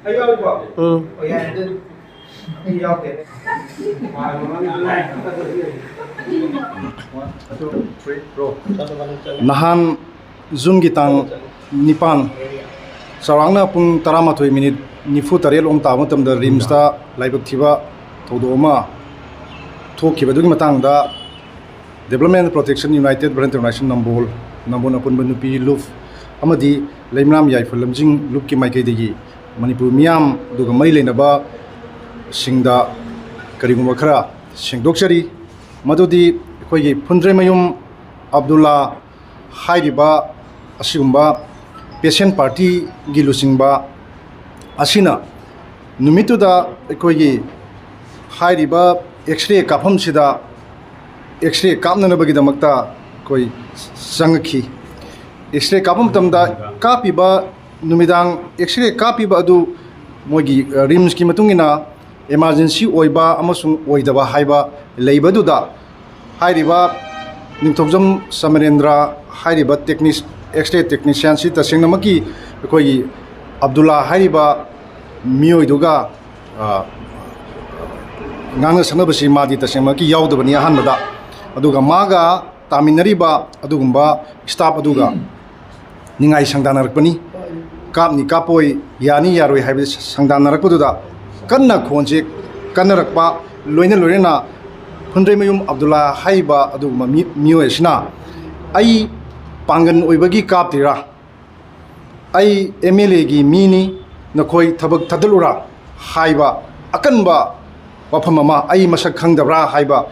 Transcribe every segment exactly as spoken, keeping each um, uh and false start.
ꯑꯩ ꯌꯥꯎꯔꯤꯕꯣ? ꯎꯝ꯫ ꯑꯣ, ꯌꯥꯏ, ꯑꯗꯨꯗꯤ ꯑꯩ ꯌꯥꯎꯗꯦ꯫ ꯅꯍꯥꯟ ꯖꯨꯟꯒꯤ ꯇꯥꯡ ꯅꯤꯄꯥꯟ, ꯆꯥꯎꯔꯥꯛꯅ ꯄꯨꯡ ꯇꯔꯥꯃꯥꯊꯣꯏ ꯃꯤꯅꯤꯠ ꯅꯤꯐꯨ ꯇꯔꯦꯠ ꯂꯣꯝ ꯇꯥꯕ ꯃꯇꯝꯗ ꯔꯤꯝꯁꯇ ꯂꯥꯏꯕꯛ ꯊꯤꯕ ꯊꯧꯗꯣꯛ ꯑꯃ ꯊꯣꯛꯈꯤꯕꯗꯨꯒꯤ ꯃꯇꯥꯡꯗ Development Protection United Brethren Organization ꯅꯝꯕꯣꯜ, ꯅꯝꯕꯣꯜ ꯑꯄꯨꯟꯕ ꯅꯨꯄꯤ ꯂꯨꯞ ꯑꯃꯗꯤ ꯂꯩꯃꯔꯥꯝ ꯌꯥꯏꯐ ꯂꯝꯖꯤꯡ ꯂꯨꯞꯀꯤ ꯃꯥꯏꯀꯩꯗꯒꯤ ꯃꯅꯤꯄꯨꯔ ꯃꯤꯌꯥꯝ ꯑꯗꯨꯒ ꯃꯔꯤ ꯂꯩꯅꯕꯁꯤꯡꯗ ꯀꯔꯤꯒꯨꯝꯕ ꯈꯔ ꯁꯦꯡꯗꯣꯛꯆꯔꯤ꯫ ꯃꯗꯨꯗꯤ ꯑꯩꯈꯣꯏꯒꯤ ꯐꯨꯟꯗ꯭ꯔꯩꯃꯌꯨꯝ ꯑꯕꯗꯨꯜꯂꯥ ꯍꯥꯏꯔꯤꯕ ꯑꯁꯤꯒꯨꯝꯕ ꯄꯦꯁꯦꯟ ꯄꯥꯔꯇꯤꯒꯤ ꯂꯨꯆꯤꯡꯕ ꯑꯁꯤꯅ ꯅꯨꯃꯤꯠꯇꯨꯗ ꯑꯩꯈꯣꯏꯒꯤ ꯍꯥꯏꯔꯤꯕ ꯑꯦꯛꯁꯔꯦ ꯀꯥꯞꯐꯝꯁꯤꯗ ꯑꯦꯛꯁꯔꯦ ꯀꯥꯞꯅꯅꯕꯒꯤꯗꯃꯛꯇ ꯑꯩꯈꯣꯏ ꯆꯪꯉꯛꯈꯤ꯫ ꯑꯦꯛꯁꯔꯦ ꯀꯥꯞꯄ ꯃꯇꯝꯗ ꯀꯥꯞꯄꯤꯕ ꯅꯨꯃꯤꯗꯥꯡ ꯑꯦꯛꯁꯔꯦ ꯀꯥꯞꯄꯤꯕ ꯑꯗꯨ ꯃꯣꯏꯒꯤ, ꯑ, ꯔꯤꯝꯁꯀꯤ ꯃꯇꯨꯡ ꯏꯟꯅ ꯏꯃꯥꯔꯖꯦꯟꯁꯤ ꯑꯣꯏꯕ ꯑꯃꯁꯨꯡ ꯑꯣꯏꯗꯕ ꯍꯥꯏꯕ ꯂꯩꯕꯗꯨꯗ ꯍꯥꯏꯔꯤꯕ ꯅꯤꯡꯊꯧꯖꯝ ꯁꯃꯔꯦꯟꯗ꯭ꯔ ꯍꯥꯏꯔꯤꯕ ꯇꯦꯛꯅꯤꯁ-, ꯑꯦꯛꯁꯔꯦ ꯇꯦꯛꯅꯤꯁꯤꯌꯥꯟꯁꯤ ꯇꯁꯦꯡꯅꯃꯛꯀꯤ ꯑꯩꯈꯣꯏꯒꯤ ꯑꯕꯗꯨꯜꯂꯥ ꯍꯥꯏꯔꯤꯕ ꯃꯤꯑꯣꯏꯗꯨꯒ, ꯑ, ꯉꯥꯡꯅ ꯁꯛꯅꯕꯁꯤ ꯃꯥꯗꯤ ꯇꯁꯦꯡꯃꯛꯀꯤ ꯌꯥꯎꯗꯕꯅꯤ ꯑꯍꯥꯟꯕꯗ꯫ ꯑꯗꯨꯒ ꯃꯥꯒ ꯇꯥꯃꯤꯟꯅꯔꯤꯕ ꯑꯗꯨꯒꯨꯝꯕ ꯁ꯭ꯇꯥꯐ ꯑꯗꯨꯒ ꯅꯤꯡꯉꯥꯏ ꯁꯪꯗꯥꯅꯔꯛꯄꯅꯤ꯫ ꯀꯥꯞꯅꯤ ꯀꯥꯞꯄꯣꯏ, ꯌꯥꯅꯤ ꯌꯥꯔꯣꯏ ꯍꯥꯏꯕꯗꯤ ꯁꯪꯗꯥꯅꯔꯛꯄꯗꯨꯗ ꯀꯟꯅ ꯈꯣꯟꯁꯦ ꯀꯟꯅꯔꯛꯄ, ꯂꯣꯏꯅ ꯂꯣꯏꯅꯅ ꯐꯨꯟꯗ꯭ꯔꯩꯃꯌꯨꯝ ꯑꯕꯗꯨꯜꯂꯥ ꯍꯥꯏꯔꯤꯕ ꯑꯗꯨꯒꯨꯝꯕ ꯃꯤ-, ꯃꯤꯑꯣꯏ ꯑꯁꯤꯅ "ꯑꯩ ꯄꯥꯡꯒꯟ ꯑꯣꯏꯕꯒꯤ ꯀꯥꯞꯇ꯭ꯔꯤꯔꯥ? ꯑꯩ ꯑꯦꯝ ꯑꯦꯜ ꯑꯦꯒꯤ ꯃꯤꯅꯤ, ꯅꯈꯣꯏ ꯊꯕꯛ ꯊꯥꯗꯠꯂꯨꯔꯥ?" ꯍꯥꯏꯕ ꯑꯀꯟꯕ ꯋꯥꯐꯝ ꯑꯃ, "ꯑꯩ ꯃꯁꯛ ꯈꯪꯗꯕ꯭ꯔꯥ?" ꯍꯥꯏꯕ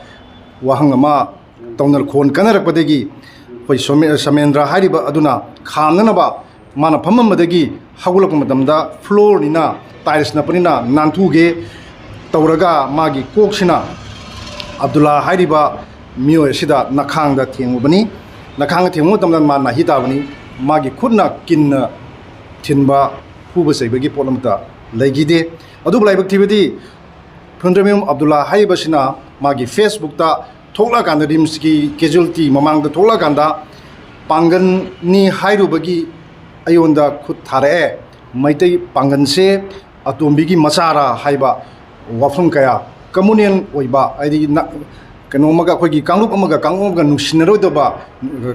ꯋꯥꯍꯪ ꯑꯃ ꯇꯧꯅ ꯈꯣꯟ ꯀꯟꯅꯔꯛꯄꯗꯒꯤ ꯑꯩꯈꯣꯏ ꯁꯣꯃꯦ-, ꯁꯃꯦꯟꯗ꯭ꯔ ꯍꯥꯏꯔꯤꯕ ꯑꯗꯨꯅ ꯈꯥꯝꯅꯅꯕ ꯃꯥꯅ ꯐꯝꯃꯝꯕꯗꯒꯤ ꯍꯧꯒꯠꯂꯛꯄ ꯃꯇꯝꯗ ꯐ꯭ꯂꯣꯔꯅꯤꯅ, ꯇꯥꯏꯜꯁ ꯅꯞꯄꯅꯤꯅ ꯅꯥꯟꯊꯨꯒꯦ ꯇꯧꯔꯒ ꯃꯥꯒꯤ ꯀꯣꯛꯁꯤꯅ ꯑꯕꯗꯨꯜꯂꯥ ꯍꯥꯏꯔꯤꯕ ꯃꯤꯑꯣꯏ ꯑꯁꯤꯗ ꯅꯈꯥꯡꯗ ꯊꯦꯡꯉꯨꯕꯅꯤ꯫ ꯅꯈꯥꯡꯗ ꯊꯦꯡꯉꯨꯕ ꯃꯇꯝꯗ ꯃꯥ ꯅꯥꯍꯤ ꯇꯥꯕꯅꯤ꯫ ꯃꯥꯒꯤ ꯈꯨꯠꯅ ꯀꯤꯟꯅ ꯊꯤꯟꯕ, ꯐꯨꯕ ꯆꯩꯕꯒꯤ ꯄꯣꯠ ꯑꯃꯠꯇ ꯂꯩꯈꯤꯗꯦ꯫ ꯑꯗꯨꯕꯨ ꯂꯥꯏꯕꯛ ꯊꯤꯕꯗꯤ ꯐꯨꯟꯗ꯭ꯔꯩꯃꯌꯨꯝ ꯑꯕꯗꯨꯜꯂꯥ ꯍꯥꯏꯔꯤꯕꯁꯤꯅ ꯃꯥꯒꯤ ꯐꯦꯁꯕꯨꯛꯇ ꯊꯣꯛꯂꯛꯑꯀꯥꯟꯗ, ꯔꯤꯝꯁꯀꯤ ꯀꯦꯖꯨꯋꯦꯜꯇꯤ ꯃꯃꯥꯡꯗ ꯊꯣꯛꯂꯛꯑꯀꯥꯟꯗ, "ꯄꯥꯡꯒꯟꯅꯤ ꯍꯥꯏꯔꯨꯕꯒꯤ ꯑꯩꯉꯣꯟꯗ ꯈꯨꯠ ꯊꯥꯔꯛꯑꯦ, ꯃꯩꯇꯩ ꯄꯥꯡꯒꯜꯁꯦ ꯑꯇꯣꯝꯕꯤꯒꯤ ꯃꯆꯥꯔꯥ ꯍꯥꯏꯕ ꯋꯥꯐꯝ ꯀꯌꯥ, ꯀꯃꯨꯅꯦꯜ ꯑꯣꯏꯕ, ꯍꯥꯏꯗꯤ ꯅ-, ꯀꯩꯅꯣ ꯑꯃꯒ, ꯑꯩꯈꯣꯏꯒꯤ ꯀꯥꯡꯂꯨꯞ ꯑꯃꯒ ꯀꯥꯡꯂꯨꯞ ꯑꯃꯒ ꯅꯨꯡꯁꯤꯅꯔꯣꯏꯗꯕ,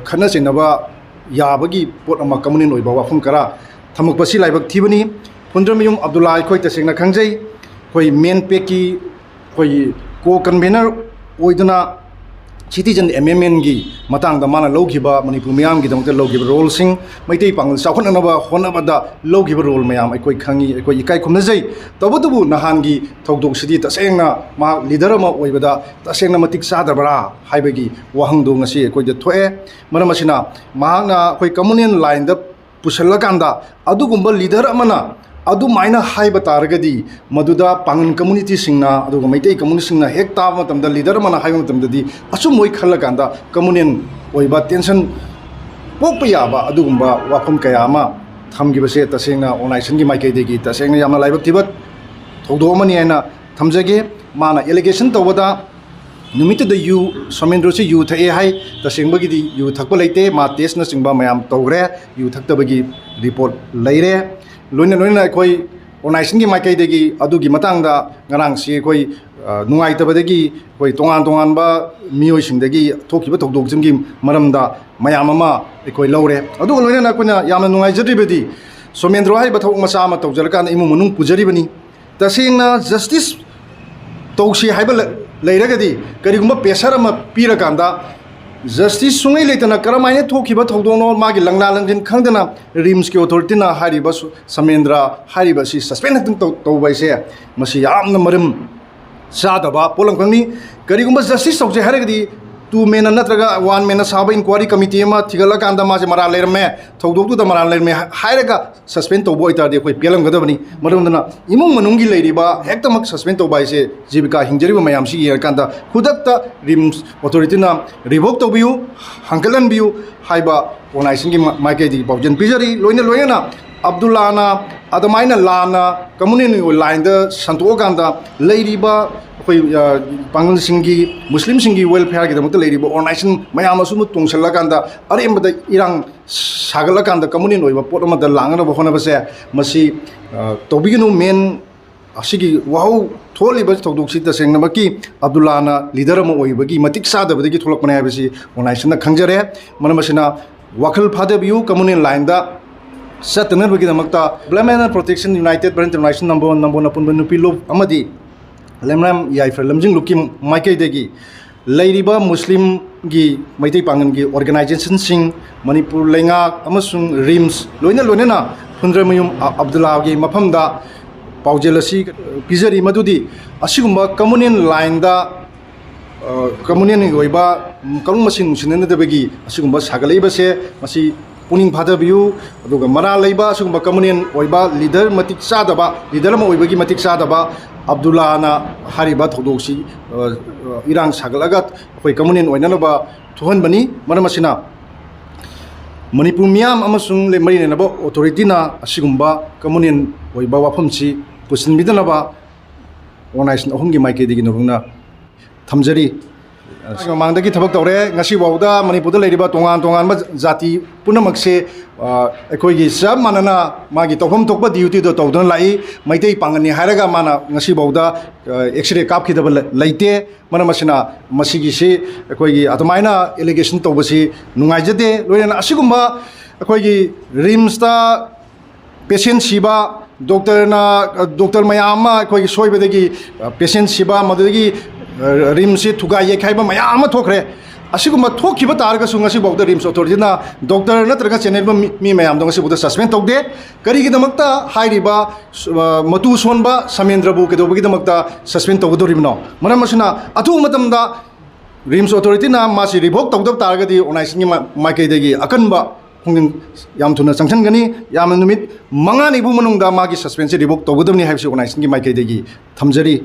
ꯈꯠꯅ ꯆꯩꯅꯕ ꯌꯥꯕꯒꯤ ꯄꯣꯠ ꯑꯃ, ꯀꯃꯨꯅꯦꯜ ꯑꯣꯏꯕ ꯋꯥꯐꯝ ꯈꯔ ꯊꯝꯃꯛꯄꯁꯤ ꯂꯥꯏꯕꯛ ꯊꯤꯕꯅꯤ꯫ ꯐꯨꯟꯗ꯭ꯔꯃꯌꯨꯝ ꯑꯕꯗꯨꯜꯂꯥ ꯑꯩꯈꯣꯏ ꯇꯁꯦꯡꯅ ꯈꯪꯖꯩ, ꯑꯩꯈꯣꯏ ꯃꯦꯟ ꯄꯦꯛꯀꯤ ꯑꯩꯈꯣꯏꯒꯤ ꯀꯣ ꯀꯟꯚꯦꯅꯔ ꯑꯣꯏꯗꯨꯅ ꯁꯤꯇꯤꯖꯟ ꯑꯦꯃꯦꯟꯃꯦꯟꯒꯤ ꯃꯇꯥꯡꯗ ꯃꯥꯅ ꯂꯧꯈꯤꯕ, ꯃꯅꯤꯄꯨꯔ ꯃꯤꯌꯥꯝꯒꯤꯗꯃꯛꯇ ꯂꯧꯈꯤꯕ ꯔꯣꯜꯁꯤꯡ, ꯃꯩꯇꯩ ꯄꯥꯡꯒꯜ ꯆꯥꯎꯈꯠꯅꯅꯕ ꯍꯣꯠꯅꯕꯗ ꯂꯧꯈꯤꯕ ꯔꯣꯜ ꯃꯌꯥꯝ ꯑꯩꯈꯣꯏ ꯈꯪꯉꯤ, ꯑꯩꯈꯣꯏ ꯏꯀꯥꯏ ꯈꯨꯝꯅꯖꯩ꯫ ꯇꯧꯕꯇꯕꯨ ꯅꯍꯥꯟꯒꯤ ꯊꯧꯗꯣꯛꯁꯤꯗꯤ ꯇꯁꯦꯡꯅ ꯃꯍꯥꯛ ꯂꯤꯗꯔ ꯑꯃ ꯑꯣꯏꯕꯗ ꯇꯁꯦꯡꯅ ꯃꯇꯤꯛ ꯆꯥꯗꯕ꯭ꯔꯥ ꯍꯥꯏꯕꯒꯤ ꯋꯥꯍꯪꯗꯨ ꯉꯁꯤ ꯑꯩꯈꯣꯏꯗ ꯊꯣꯛꯑꯦ꯫ ꯃꯔꯝ ꯑꯁꯤꯅ ꯃꯍꯥꯛꯅ ꯑꯩꯈꯣꯏ ꯀꯃꯨꯅꯦꯜ ꯂꯥꯏꯟꯗ ꯄꯨꯁꯤꯜꯂꯀꯥꯟꯗ ꯑꯗꯨꯒꯨꯝꯕ ꯂꯤꯗꯔ ꯑꯃꯅ ꯑꯗꯨꯃꯥꯏꯅ ꯍꯥꯏꯕ ꯇꯥꯔꯒꯗꯤ, ꯃꯗꯨꯗ ꯄꯥꯡꯒꯜ ꯀꯝꯃꯨꯅꯤꯇꯤꯁꯤꯡꯅ ꯑꯗꯨꯒ ꯃꯩꯇꯩ ꯀꯝꯃꯨꯅꯤꯁꯤꯡꯅ ꯍꯦꯛ ꯇꯥꯕ ꯃꯇꯝꯗ, ꯂꯤꯗꯔ ꯑꯃꯅ ꯍꯥꯏꯕ ꯃꯇꯝꯗꯗꯤ ꯑꯆꯨꯝꯕ ꯑꯣꯏ ꯈꯜꯂꯀꯥꯟꯗ ꯀꯃꯨꯅꯦꯜ ꯑꯣꯏꯕ ꯇꯦꯟꯁꯟ ꯄꯣꯛꯄ ꯌꯥꯕ ꯑꯗꯨꯒꯨꯝꯕ ꯋꯥꯐꯝ ꯀꯌꯥ ꯑꯃ ꯊꯝꯈꯤꯕꯁꯦ ꯇꯁꯦꯡꯅ ꯑꯣꯔꯒꯅꯥꯏꯖꯦꯁꯟꯒꯤ ꯃꯥꯏꯀꯩꯗꯒꯤ ꯇꯁꯦꯡꯅ ꯌꯥꯝꯅ ꯂꯥꯏꯕꯛ ꯊꯤꯕ ꯊꯧꯗꯣꯛ ꯑꯃꯅꯤ ꯍꯥꯏꯅ ꯊꯝꯖꯒꯦ꯫ ꯃꯥꯅ ꯑꯦꯂꯤꯒꯦꯁꯟ ꯇꯧꯕꯗ ꯅꯨꯃꯤꯠꯇꯨꯗ ꯌꯨ, ꯁꯣꯃꯦꯟꯗ꯭ꯔꯣꯁꯤ ꯌꯨ ꯊꯛꯑꯦ ꯍꯥꯏ, ꯇꯁꯦꯡꯕꯒꯤꯗꯤ ꯌꯨ ꯊꯛꯄ ꯂꯩꯇꯦ, ꯃꯥ ꯇꯦꯁꯅꯆꯤꯡꯕ ꯃꯌꯥꯝ ꯇꯧꯈ꯭ꯔꯦ, ꯌꯨ ꯊꯛꯇꯕꯒꯤ ꯔꯤꯄꯣꯔꯠ ꯂꯩꯔꯦ꯫ ꯂꯣꯏꯅ ꯂꯣꯏꯅꯅ ꯑꯩꯈꯣꯏ ꯑꯣꯔꯒꯅꯥꯏꯖꯦꯁꯟꯒꯤ ꯃꯥꯏꯀꯩꯗꯒꯤ ꯑꯗꯨꯒꯤ ꯃꯇꯥꯡꯗ ꯉꯔꯥꯡꯁꯤ ꯑꯩꯈꯣꯏ, ꯑ, ꯅꯨꯡꯉꯥꯏꯇꯕꯗꯒꯤ ꯑꯩꯈꯣꯏ ꯇꯣꯉꯥꯟ ꯇꯣꯉꯥꯟꯕ ꯃꯤꯑꯣꯏꯁꯤꯡꯗꯒꯤ ꯊꯣꯛꯈꯤꯕ ꯊꯧꯗꯣꯛꯁꯤꯡꯒꯤ ꯃꯔꯝꯗ ꯃꯌꯥꯝ ꯑꯃ ꯑꯩꯈꯣꯏ ꯂꯧꯔꯦ꯫ ꯑꯗꯨꯒ ꯂꯣꯏꯅꯅ ꯑꯩꯈꯣꯏꯅ ꯌꯥꯝꯅ ꯅꯨꯡꯉꯥꯏꯖꯗ꯭ꯔꯤꯕꯗꯤ ꯁꯣꯃꯦꯟꯗ꯭ꯔꯣ ꯍꯥꯏꯔꯤꯕ ꯊꯕꯛ ꯃꯆꯥ ꯑꯃ ꯇꯧꯖꯔꯀꯥꯟꯗ ꯏꯃꯨꯡ ꯃꯅꯨꯡ ꯄꯨꯖꯔꯤꯕꯅꯤ꯫ ꯇꯁꯦꯡꯅ ꯖꯁꯇꯤꯁ ꯇꯧꯁꯤ ꯍꯥꯏꯕ ꯂ-, ꯂꯩꯔꯒꯗꯤ, ꯀꯔꯤꯒꯨꯝꯕ ꯄ꯭ꯔꯦꯁꯔ ꯑꯃ ꯄꯤꯔꯀꯥꯟꯗ ꯖꯁꯇꯤꯁ ꯁꯨꯡꯂꯩ ꯂꯩꯇꯅ ꯀꯔꯝꯍꯥꯏꯅ ꯊꯣꯛꯈꯤꯕ ꯊꯧꯗꯣꯛꯅꯣ, ꯃꯥꯒꯤ ꯂꯪꯂꯥ ꯂꯪꯖꯤꯟ ꯈꯪꯗꯅ ꯔꯤꯝꯁꯀꯤ ꯑꯣꯊꯣꯔꯤꯇꯤꯅ ꯍꯥꯏꯔꯤꯕ ꯁꯨ-, ꯁꯃꯦꯟꯗ꯭ꯔ ꯍꯥꯏꯔꯤꯕ ꯑꯁꯤ ꯁꯁꯄꯦꯟ ꯈꯛꯇꯪ ꯇꯧ-, ꯇꯧꯕ ꯍꯥꯏꯁꯦ, ꯃꯁꯤ ꯌꯥꯝꯅ ꯃꯔꯝ ꯆꯥꯗꯕ ꯄꯣꯠꯂꯝꯈꯛꯅꯤ꯫ ꯀꯔꯤꯒꯨꯝꯕ ꯖꯁꯇꯤꯁ ꯇꯧꯁꯦ ꯍꯥꯏꯔꯒꯗꯤ ꯇꯨ ꯃꯦꯟꯅ ꯅꯠꯇ꯭ꯔꯒ ꯋꯥꯟ ꯃꯦꯟꯅ ꯁꯥꯕ ꯏꯟꯀ꯭ꯋꯥꯔꯤ ꯀꯃꯤꯇꯤ ꯑꯃ ꯊꯤꯒꯠꯂꯀꯥꯟꯗ ꯃꯥꯁꯦ ꯃꯔꯥꯜ ꯂꯩꯔꯝꯃꯦ, ꯊꯧꯗꯣꯛꯇꯨꯗ ꯃꯔꯥꯜ ꯂꯩꯔꯝꯃꯦ ꯍꯥꯏꯔꯒ ꯁꯁꯄꯦꯟ ꯇꯧꯕ ꯑꯣꯏꯇꯥꯔꯗꯤ ꯑꯩꯈꯣꯏ ꯄꯦꯜꯂꯝꯒꯗꯕꯅꯤ꯫ ꯃꯔꯝ ꯑꯗꯨꯅ ꯏꯃꯨꯡ ꯃꯅꯨꯡꯒꯤ ꯂꯩꯔꯤꯕ ꯍꯦꯛꯇꯃꯛ ꯁꯁꯄꯦꯟ ꯇꯧꯕ ꯍꯥꯏꯁꯦ ꯖꯤꯕꯤꯀꯥ ꯍꯤꯡꯖꯔꯤꯕ ꯃꯌꯥꯝꯁꯤ ꯌꯦꯡꯉꯀꯥꯟꯗ ꯈꯨꯗꯛꯇ ꯔꯤꯝꯁ ꯑꯣꯊꯣꯔꯤꯇꯤꯅ ꯔꯤꯚꯣꯛ ꯇꯧꯕꯤꯌꯨ, ꯍꯥꯡꯀꯠꯍꯟꯕꯤꯌꯨ ꯍꯥꯏꯕ ꯑꯣꯔꯒꯅꯥꯏꯖꯦꯁꯟꯒꯤ ꯃ-, ꯃꯥꯏꯀꯩꯗꯒꯤ ꯄꯥꯎꯖꯦꯜ ꯄꯤꯖꯔꯤ꯫ ꯂꯣꯏꯅ ꯂꯣꯏꯅꯅ ꯑꯕꯗꯨꯜꯂꯥꯅ ꯑꯗꯨꯃꯥꯏꯅ ꯂꯥꯟꯅ ꯀꯃꯨꯅꯦꯜ ꯂꯥꯏꯟꯗ ꯁꯟꯗꯣꯛꯑꯀꯥꯟꯗ ꯂꯩꯔꯤꯕ ꯑꯩꯈꯣꯏ, ꯑ, ꯄꯥꯡꯒꯜꯁꯤꯡꯒꯤ, ꯃꯨꯁꯂꯤꯝꯁꯤꯡꯒꯤ welfareꯒꯤꯗꯃꯛꯇ ꯂꯩꯔꯤꯕ organization ꯃꯌꯥꯝ ꯑꯁꯨꯝ ꯇꯣꯡꯁꯤꯜꯂꯀꯥꯟꯗ, ꯑꯔꯦꯝꯕꯗ ꯏꯔꯥꯡ ꯁꯥꯒꯠꯂꯀꯥꯟꯗ communal ꯑꯣꯏꯕ ꯄꯣꯠ ꯑꯃꯗ ꯂꯥꯛꯅꯅꯕ ꯍꯣꯠꯅꯕꯁꯦ, ꯃꯁꯤ, ꯑ, ꯇꯧꯕꯤꯒꯅꯨ꯫ Main ꯑꯁꯤꯒꯤ ꯋꯥꯍꯧ ꯊꯣꯛꯍꯜꯂꯤꯕ ꯊꯧꯗꯣꯛꯁꯤ ꯇꯁꯦꯡꯅꯃꯛꯀꯤ ꯑꯕꯗꯨꯜꯂꯥꯅ leader ꯑꯃ ꯑꯣꯏꯕꯒꯤ ꯃꯇꯤꯛ ꯆꯥꯗꯕꯗꯒꯤ ꯊꯣꯛꯂꯛꯄꯅꯦ ꯍꯥꯏꯕꯁꯤ organizationꯅ ꯈꯪꯖꯔꯦ꯫ ꯃꯔꯝ ꯑꯁꯤꯅ, ꯋꯥꯈꯜ ꯐꯥꯊꯕꯤꯌꯨ꯫ Communal lineꯗ ꯆꯠꯇꯅꯕꯒꯤꯗꯃꯛꯇ Blind Protection United, Blind International ꯅꯝꯕꯣꯜ, ꯅꯝꯕꯣꯜ ꯑꯄꯨꯟꯕ ꯅꯨꯄꯤ ꯂꯨꯞ ꯑꯃꯗꯤ ꯂꯩꯃꯔꯥꯝ ꯌꯥꯏꯐ ꯂꯝꯖꯤꯡ ꯂꯨꯞꯀꯤ ꯃꯥꯏꯀꯩꯗꯒꯤ ꯂꯩꯔꯤꯕ ꯃꯨꯁꯂꯤꯝꯒꯤ, ꯃꯩꯇꯩ ꯄꯥꯉꯜꯒꯤ organizationꯁꯤꯡ, ꯃꯅꯤꯄꯨꯔ ꯂꯩꯉꯥꯛ ꯑꯃꯁꯨꯡ RIMS, ꯂꯣꯏꯅ ꯂꯣꯏꯅꯅ ꯐꯨꯟꯗ꯭ꯔꯩꯃꯌꯨꯝ ꯑ-, ꯑꯕꯗꯨꯜꯂꯥꯒꯤ ꯃꯐꯝꯗ ꯄꯥꯎꯖꯦꯜ ꯑꯁꯤ ꯄꯤꯖꯔꯤ, ꯃꯗꯨꯗꯤ ꯑꯁꯤꯒꯨꯝꯕ communal lineꯗ, ꯑ, communalꯒꯤ ꯑꯣꯏꯕ, ꯎꯝ, ꯀꯥꯡꯂꯨꯞ ꯃꯁꯦꯜ ꯅꯨꯡꯁꯤꯅꯅꯗꯕꯒꯤ ꯑꯁꯤꯒꯨꯝꯕ ꯁꯥꯒꯠꯂꯛꯏꯕꯁꯦ, ꯃꯁꯤ ꯄꯨꯛꯅꯤꯡ ꯐꯥꯊꯕꯤꯌꯨ꯫ ꯑꯗꯨꯒ ꯃꯔꯥꯜ ꯂꯩꯕ ꯑꯁꯤꯒꯨꯝꯕ communal ꯑꯣꯏꯕ leader ꯃꯇꯤꯛ ꯆꯥꯗꯕ, leader ꯑꯃ ꯑꯣꯏꯕꯒꯤ ꯃꯇꯤꯛ ꯆꯥꯗꯕ ꯑꯕꯗꯨꯜꯂꯥꯅ ꯍꯥꯏꯔꯤꯕ ꯊꯧꯗꯣꯛꯁꯤ, ꯑ, ꯑ, ꯏꯔꯥꯡ ꯁꯥꯒꯠꯂꯒ ꯑꯩꯈꯣꯏ communal ꯑꯣꯏꯅꯅꯕ ꯊꯣꯛꯍꯟꯕꯅꯤ꯫ ꯃꯔꯝ ꯑꯁꯤꯅ, ꯃꯅꯤꯄꯨꯔ ꯃꯤꯌꯥꯝ ꯑꯃꯁꯨꯡ ꯂꯩ-, ꯃꯔꯤ ꯂꯩꯅꯕ authorityꯅ ꯑꯁꯤꯒꯨꯝꯕ communal ꯑꯣꯏꯕ ꯋꯥꯐꯝꯁꯤ ꯄꯨꯁꯤꯟꯕꯤꯗꯅꯕ organization ꯑꯍꯨꯝꯒꯤ ꯃꯥꯏꯀꯩꯗꯒꯤ ꯅꯧꯍꯧꯅ ꯊꯝꯖꯔꯤ꯫ ꯃꯃꯥꯡꯗꯒꯤ ꯊꯕꯛ ꯇꯧꯔꯦ, ꯉꯁꯤꯐꯥꯎꯗ ꯃꯅꯤꯄꯨꯔꯗ ꯂꯩꯔꯤꯕ ꯇꯣꯉꯥꯟ ꯇꯣꯉꯥꯟꯕ ꯖꯥꯇꯤ ꯄꯨꯝꯅꯃꯛꯁꯦ, ꯑ, ꯑꯩꯈꯣꯏꯒꯤ ꯆꯞ ꯃꯥꯟꯅꯅ ꯃꯥꯒꯤ ꯇꯧꯐꯝ ꯊꯣꯛꯄ dutyꯗꯣ ꯇꯧꯗꯨꯅ ꯂꯥꯛꯏ꯫ ꯃꯩꯇꯩ ꯄꯥꯡꯒꯜꯅꯤ ꯍꯥꯏꯔꯒ ꯃꯥꯅ ꯉꯁꯤꯐꯥꯎꯗ, ꯑ, X-ray ꯀꯥꯞꯈꯤꯗꯕ ꯂꯩ-, ꯂꯩꯇꯦ꯫ ꯃꯔꯝ ꯑꯁꯤꯅ, ꯃꯁꯤꯒꯤꯁꯤ ꯑꯩꯈꯣꯏꯒꯤ ꯑꯗꯨꯃꯥꯏꯅ allegation ꯇꯧꯕꯁꯤ ꯅꯨꯡꯉꯥꯏꯖꯗꯦ꯫ ꯂꯣꯏꯅꯅ ꯑꯁꯤꯒꯨꯝꯕ ꯑꯩꯈꯣꯏꯒꯤ RIMSꯇ patient ꯁꯤꯕ, doctorꯅ, doctor ꯃꯌꯥꯝ ꯑꯃ ꯑꯩꯈꯣꯏꯒꯤ ꯁꯣꯏꯕꯗꯒꯤ, ꯑ, patient ꯁꯤꯕ, ꯃꯗꯨꯗꯒꯤ, ꯑ, RIMSꯁꯤ ꯊꯨꯒꯥꯏ ꯌꯩꯈꯥꯏꯕ ꯃꯌꯥꯝ ꯑꯃ ꯊꯣꯛꯈ꯭ꯔꯦ꯫ ꯑꯁꯤꯒꯨꯝꯕ ꯊꯣꯛꯈꯤꯕ ꯇꯥꯔꯒꯁꯨ ꯉꯁꯤꯐꯥꯎꯗ RIMS authorityꯅ doctor ꯅꯠꯇ꯭ꯔꯒ ꯆꯦꯟꯅꯔꯤꯕ ꯃꯤ, ꯃꯤ ꯃꯌꯥꯝꯗꯣ ꯉꯁꯤꯐꯥꯎꯗ suspend ꯇꯧꯗꯦ꯫ ꯀꯔꯤꯒꯤꯗꯃꯛꯇ ꯍꯥꯏꯔꯤꯕ, ꯑ, ꯃꯇꯨ ꯁꯣꯟꯕ ꯁꯃꯦꯟꯗ꯭ꯔꯕꯨ ꯀꯩꯗꯧꯕꯒꯤꯗꯃꯛꯇ suspend ꯇꯧꯒꯗꯧꯔꯤꯕꯅꯣ? ꯃꯔꯝ ꯑꯁꯤꯅ, ꯑꯊꯨꯕ ꯃꯇꯝꯗ RIMS authorityꯅ ꯃꯥꯁꯤ revoke ꯇꯧꯗꯕ ꯇꯥꯔꯒꯗꯤ organizationꯒꯤ ꯃꯥ-, ꯃꯥꯏꯀꯩꯗꯒꯤ ꯑꯀꯟꯕ ꯈꯣꯡꯖꯪ ꯌꯥꯝ ꯊꯨꯅ ꯆꯪꯁꯤꯟꯒꯅꯤ꯫ ꯌꯥꯝꯅ ꯅꯨꯃꯤꯠ ꯃꯉꯥꯅꯤꯕꯨ ꯃꯅꯨꯡꯗ ꯃꯥꯒꯤ suspendꯁꯤ revoke ꯇꯧꯒꯗꯕꯅꯤ ꯍꯥꯏꯕꯁꯤ organizationꯒꯤ ꯃꯥꯏꯀꯩꯗꯒꯤ ꯊꯝꯖꯔꯤ꯫